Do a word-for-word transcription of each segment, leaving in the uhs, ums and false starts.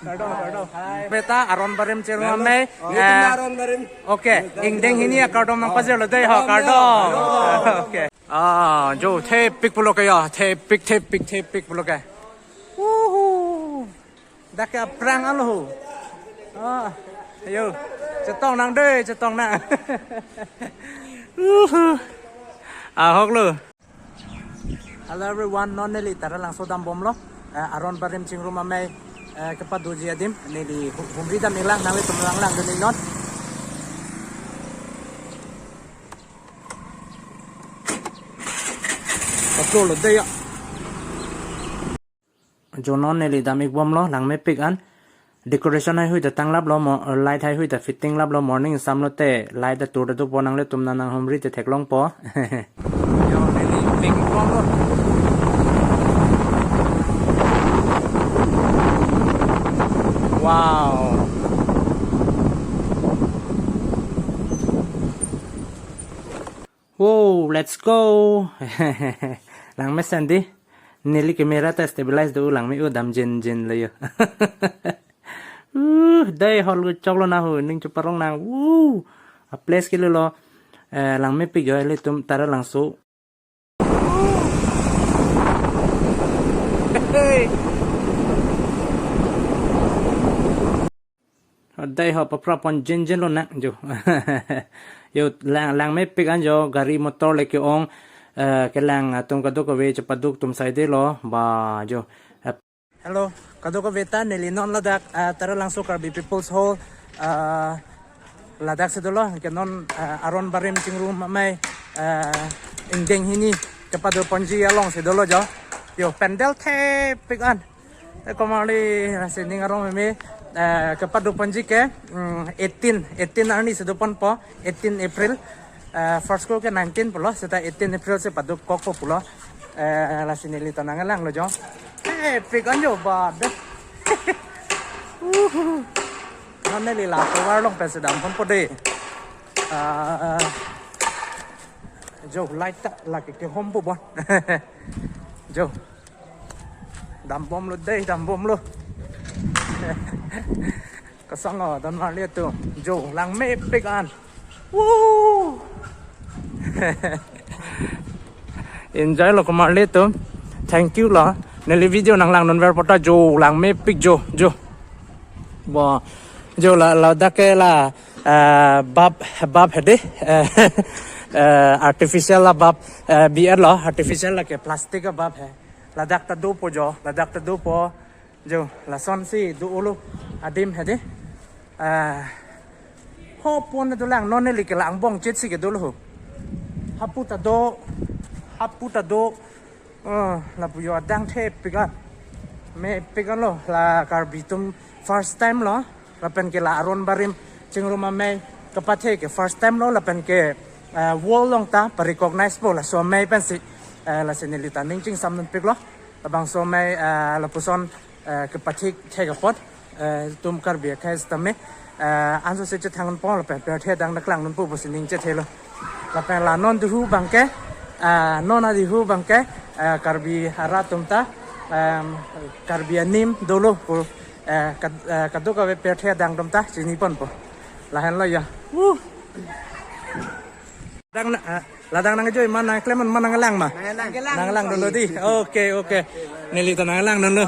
Kardom, kardom. Beta Aron Barim Chirma Mei. Oh, eh, Aron Barim. Okay, ingdeng hini akardom nangpajirlo dei ho, kardom. Okay. Ah, jo, thepik pulo ke ya, thepik, thepik, thepik pulo ke. Woohoo. Dak ke aphrang alo ho. Ah, ayo, chetong nang dei, chetong nang. Woohoo. Ahok lo. Hello everyone, non neli Taralangso dambomlo. Eh, Aron Barim Chingrum Amei, eh, kepadoji adim, neli hu-, humri dam-iklang, nanglitum lang langdun-iknon. Upload lo dei ya. Jo, non neli dam-ikbomlo, langmepik an. Decoration haihui ta tanglaplo, mo-, light haihui ta fitting laplo, morning samlote light atur ta dopo, nanglitum nang nanghumri te theklongpo. Jo, neli pik-ikbomlo. Wow. Wow, let's go. Langmesen dei. Neli camera ta stabilize do, langme-u dam jinjin lo yo. Uh, dei hall ko choklo na ho, ning cheparong nang. Woo. A place ke lo. Eh, langmepik jo, ilitum Taralangso. Hey. Dei ho, paprapon jinjin lo nang jo. Yo, lang, langmepik an jo, gari motor le ke-ong, eh, kelang atum kadokave chepaduk atum saidelo, ba jo. Eh, hello, kadokave ta, neli non ladak, eh, Taralangso Karbi People's Hall, eh, ladak si dolo, ke non, eh, Aron Barim Chingrum Amei, eh, ingdeng hini kepadoponji alongsi dolo jo. Yo, pandal thepik an. Te komarli, eh, sining arong meme, eh, kepadoponji ke, mm, eighteen, eighteen arni si doponpo, eighteen April. Eh, first ko ke nineteen pulo, seta eighteen April si padokokpo pulo. Eh, lasi neli ta nanglanglo jo. Thepik an jo ba dei. Uhu. Non neli la tovar along pensi damponpo dei. Ah, jo, light ta lake kehompo bon. Jo. Dambomlo dei, dambomlo. Kosonlo, don marli atum. Jo, langmepik an. Woo! Enjoy lo komarli atum. Thank you lo. Neli video nanglangdunver apot ta jo, langmepik jo, jo. Bo, jo la, ladak ke la, eh, bulb, bulb he dei, eh, eh, artificial la bulb, eh, bi-et lo, artificial lake plastic abulb he. Ladak ta dopo jo, ladak ta dopo. Jo, lasonsi do-olo adim he dei. Eh, ho pon dolang, non neli ke la angbong chit si ke dolo ho. Hapu ta do, hapu ta do. Oh, lapu jo adang thepik an. Mepik an lo, la Karbi atum first time lo. Lapen ke la Aron Barim Chingrum Amei kepathe ke first time lo, lapen ke, eh, world along ta pa-recognize po laso amei pensi, eh, lasi neli ta ning chingsamdunpiklo. Labangso amei, eh, lapuson, eh, kepathe thek apot, eh, itum Karbi akhei sitame, eh, ansose chethangpo lapen pirthe adang ta klangdunpo pusi ning chethelo. Lapen la non duhu abangke, eh, non aduhu abangke, eh, Karbi arat atum ta, em, Karbi anim dolo pu, eh, kad-, eh, kadokave pirthe adang atum ta chiniponpo. Lahenlo ya. Woo. Dang na, eh, ladang nangjoy ma, nangklem ma, nanglang ma? Nanglang. Nanglangdunlo dei. Okay, okay. Neli ta nanglangdunlo.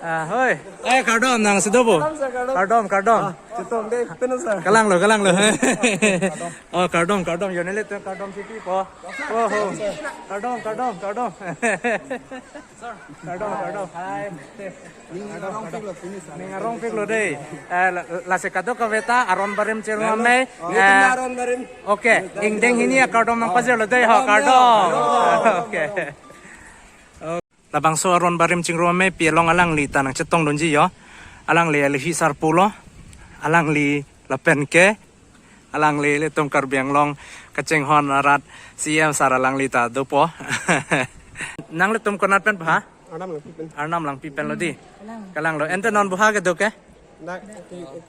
Ah, hoi. Eh, kardom, nang si dopo. Kardom, sir, kardom. Kardom, kardom. Ah, chetong dei, penu, sir. Kalanglo, kalanglo. Oh, kardom, kardom. Jo, neli ta kardom si pipo. Oh, ho. Kardom, kardom, kardom. Kardom, kardom. Hai. Ning arongpiklo dei. Eh, la, lasi kadokave ta Aron Barim Chingrum Amei. Oh, eh, Aron Barim. Okay, ingdeng hini akardom nangpajirlo dei ho, kardom. Kardom. Okay. Labangso Aron Barim Chingrum Amei pi along alangli ta nangchetongdunji jo. Alangli alohi sarpo lo. Alangli lapen ke alangli ilitum Karbi Anglong kachinghon arat C M sir alangli ta dopo. Nanglitum konat pen ba? Arnam Langpi pen. Arnam Langpi pen lo dei. Kalang. Kalanglo. Ante non boha kedo ke? Dak,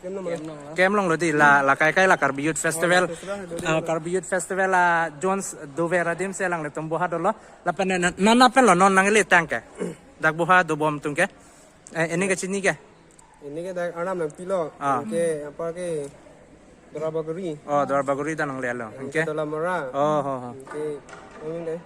kem Kem along lo dei. La, la kaikai la Karbi Youth Festival. Oh, festival do. Ah, Karbi Youth Festival la Jones dover adim si alanglitum boha dolo. Lapen non, non pen lo, non nangli tang ke? Dak boha dobom atum ke. Eh, ini kachini ke? Ini ke dak Arnam Nangpilo. Ah. Ke apa ke Duarbagori. Oh, Duarbagori ta nanglelo. Ini ke Dolamara. Oh, ho ho. Ke ini deh.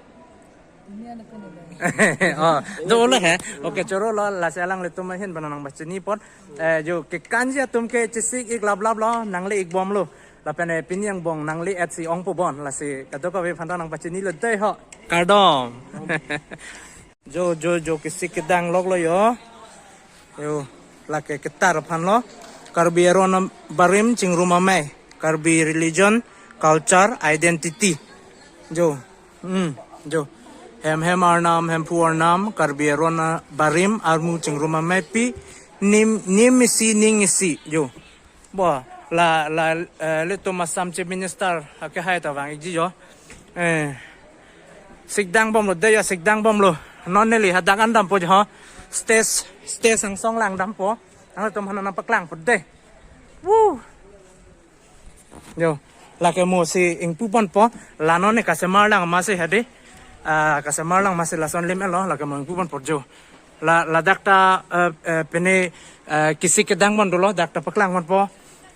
Oh, dolo he. Okay, choro lo, lasi alanglitum ahin bana nangpachini pon. Eh, jo kekanji atum ke chesik ik laplap lo, nangle ik bomlo. Lapen eh, pini angbong nangle et si ongpo bon, lasi kadokave aphanta nangpachinilo dei ho. Kardom. Jo, jo, jo, kesik kedang loklo yo. Yo, lake ketar aphan lo. Karbi aron barim chingrum amei. Karbi religion, culture, identity. Jo, hmm, jo. Hem hem arnam, hemphu arnam, Karbi aron barim, armu chingrum amei pi, nim, nim isi, ning isi. Jo. Bo, la, la, eh, ilitum Assam Chief Minister akehai ta vang ikji jo. Eh, sikdang bomlo, dei ya sikdang bomlo. Non neli hadak an dampo jo. Stage, stage angsong lang dampo. Nangtum hana nangpaklangpo dei. Woo! Jo, lake mo si ingpu ponpo. La non ne kasemar lang masi hadi. Ah, kasemar lang masi lason lim elo, lake mo ingpu ponpo jo. La, ladak ta, eh, eh, pini, eh, kesik kedang pon dolo, dak ta paklang ponpo.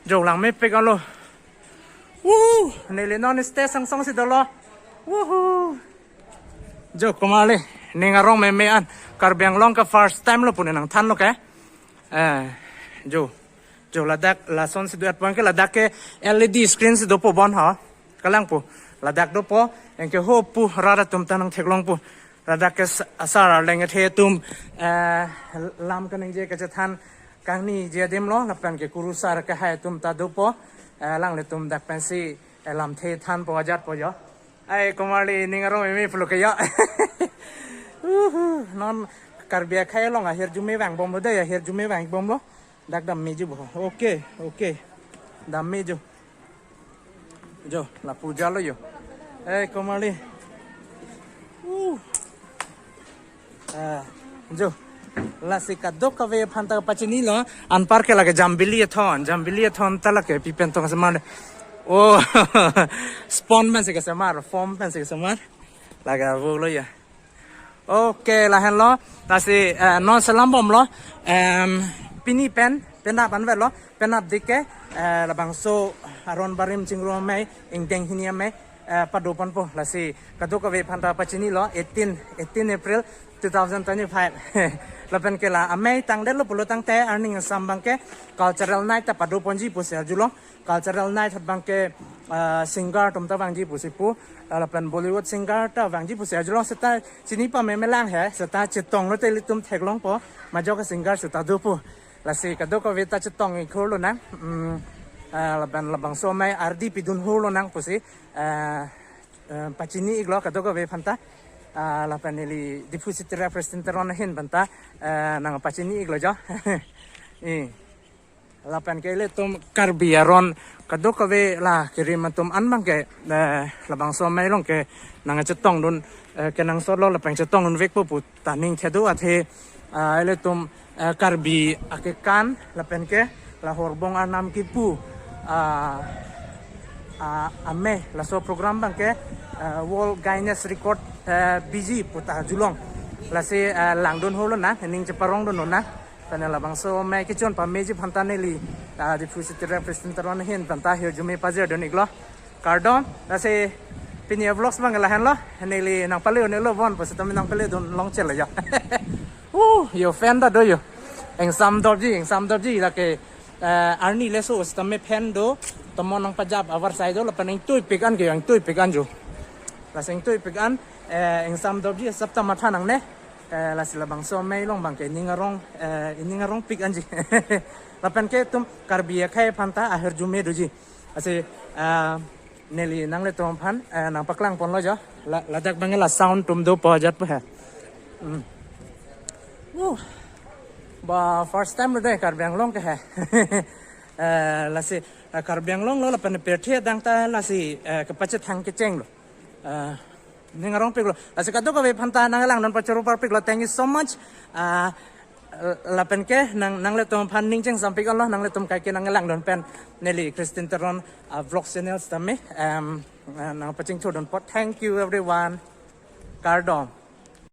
Jo langmepik alo. Wuhu! Neli non stage angsong si dolo. Wuhu! Jo, komarli, ning arong meme an. Karbi Anglong ke first time lo pu ne nangthanlo ke. Eh, jo. Jo ladak lason si do-et pon ke ladak ke L E D screen si dopo bon ha. Kalangpo. Ladak dopo, anke ho pu rat atum ta nangtheklongpo. Ladak ke s-, asar arleng athe atum, eh, lam kaningje kachethan kangniji adim lo, lapen ke kurusar akehai atum ta dopo, eh, alanglitum dak pensi, eh, lamthe thanpo ajatpo jo. Ai, komarli ning arong meme pulo ke yo. Uhu, non Karbi akhei along ahirjume vangbomlo dei, ahirjume vangbomlo. Dak dammeji bo. Okay, okay. Dammeji. Jo, lapu jalo yo. Eh, komarli. Uh. Ah, jo. Lasi kadokave aphanta pachinilo. Anpar ke lake Jambili athon, Jambili athon ta lake pi pen tong semar. Oh. Spon pensi kesemar, foam pensi kesemar. Lake avo lo ya. Okay, lahenlo. Lasi, eh, non selam bomlo. Em, pini pen, penap anvetlo. Penap dik ke, eh, labangso aron barim chingrum amei, ingdeng hini amei, eh, pado ponpo. Lasi kadokave aphanta pachinilo, eighteen, eighteen April two thousand twenty-five. Lapen ke la amei tangdetlo pulo tangte, arni asam abang ke cultural night ta pado ponji pusi arjulo. Cultural night abang ke, ah, singer atum ta vangji pusi pu, ah, lapen Bollywood singer ta vangji pusi arjulo, seta chini pamemelang he, seta chetonglo te ilitum theklongpo, majok singer seta dopo. Lasi kadokave ta chetong ik hurlo nang, mm, ah, lapen labangso amei ardi pidun hurlo nang pusi, ah, eh, pachini iklo kadokave aphanta, ah, lapen neli Diphu City Rep President Teron ahin aphanta, eh, nangpachini iklo jo. Eh. Lapen ke ilitum Karbi aron kadokave la kerim atum an abang ke, eh, labangso amei along ke nangchetongdun, eh, kenangsotlo lapen chetongdunvekpo pu ta ning kedo athe, ah, ilitum, eh, Karbi akekan lapen ke la horbong arnam kipu, ah, ah, amei laso program abang ke, eh, World Guinness Record, eh, biji pu ta arjulong. Lasi, eh, langdun hurlo nang, ning cheparongdunlo nang. Lapen labangso amei kechon pameji aphanta neli, ah, Diphu City Rep President Teron ahin aphanta hirjume pajirdun iklo. Kardom, lasi pini vlogs abang lahenlo, neli nangpale-unlo bon, pusitame nangpaledun longchelo ya. Uh, yo fan ta do yo. Ingsam dopji, ingsam dopji lake, eh, arni leso sitame fan do, tomon nangpajap avarsai do, lapen ingtuipik an ke, ingtuipik an jo. Lasi ingtuipik an, eh, ingsam dopji, asap ta matha nangne. Eh, lasi labangso amei along abang ke ining arong, eh, ining arongpik anji. Lapen ke itum Karbi akhei aphanta ahirjume doji. Lasi, eh, neli nanglitum aphan, eh, nangpaklang ponlo jo. La, ladak abang la sound atum dopo ajatpo he. Hmm. Uh. Ba first time lo dei Karbi Anglong ke he. Eh, lasi, eh, Karbi Anglong lo lapen pirthe adang ta lasi, eh, kepachethang kechenglo. Ah, ning arongpiklo. Lasi kadokave aphanta nanglangdun pachoro parpiklo. Thank you so much. Ah, lapen ke nang, nanglitum aphan ning chengsampik alo, nanglitum kaike nanglangdun pen neli Christine Teron, ah, vlog channel sitame, em, ah, nangpachingthurdunpo. Thank you everyone. Kardom.